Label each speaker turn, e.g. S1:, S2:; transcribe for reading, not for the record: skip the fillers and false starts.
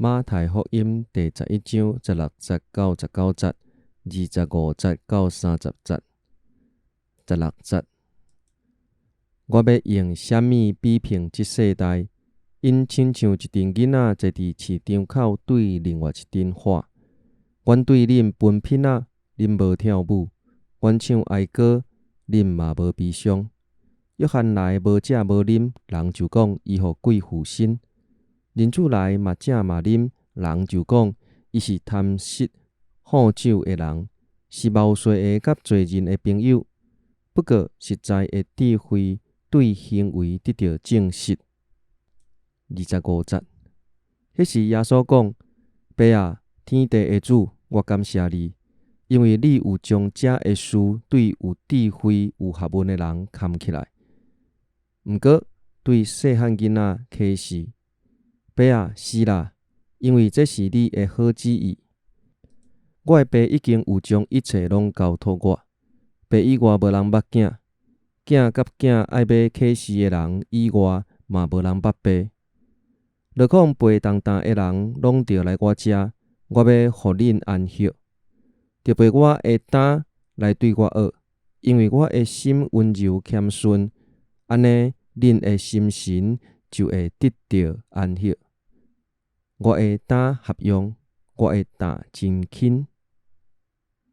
S1: 馬太福音第11章16節到19節，25節到30節。十六節，我欲用啥物比評這世代？𪜶親像一陣囡仔坐佇市場口對另外一陣喊：阮對恁歕麉仔，恁無跳舞；阮唱哀歌，恁嘛無悲傷。約翰來無食無啉，人就講伊予鬼附身；人子來嘛食嘛啉，人就講伊是貪食好酒的人，是謀稅的佮罪人的朋友。不過，實在的智慧對行為得著證實。25節，彼時耶穌講：爸啊，天地的主，我感謝你，因為你有將這的事對有智慧、有學問的人藏起來，毋過對細漢囡仔啟示。爸啊，是啦，因為這是你的好旨意。我的爸已經有將一切攏交託我，爸以外無人捌囝，囝佮囝愛欲啟示的人以外，嘛無人捌爸。何況背重擔的人攏著來我遮，我欲予恁安息。著背我的擔來對我學，因為我的心溫柔謙遜，按呢，恁的心神就會得著安息。我的擔合用，我的擔真輕。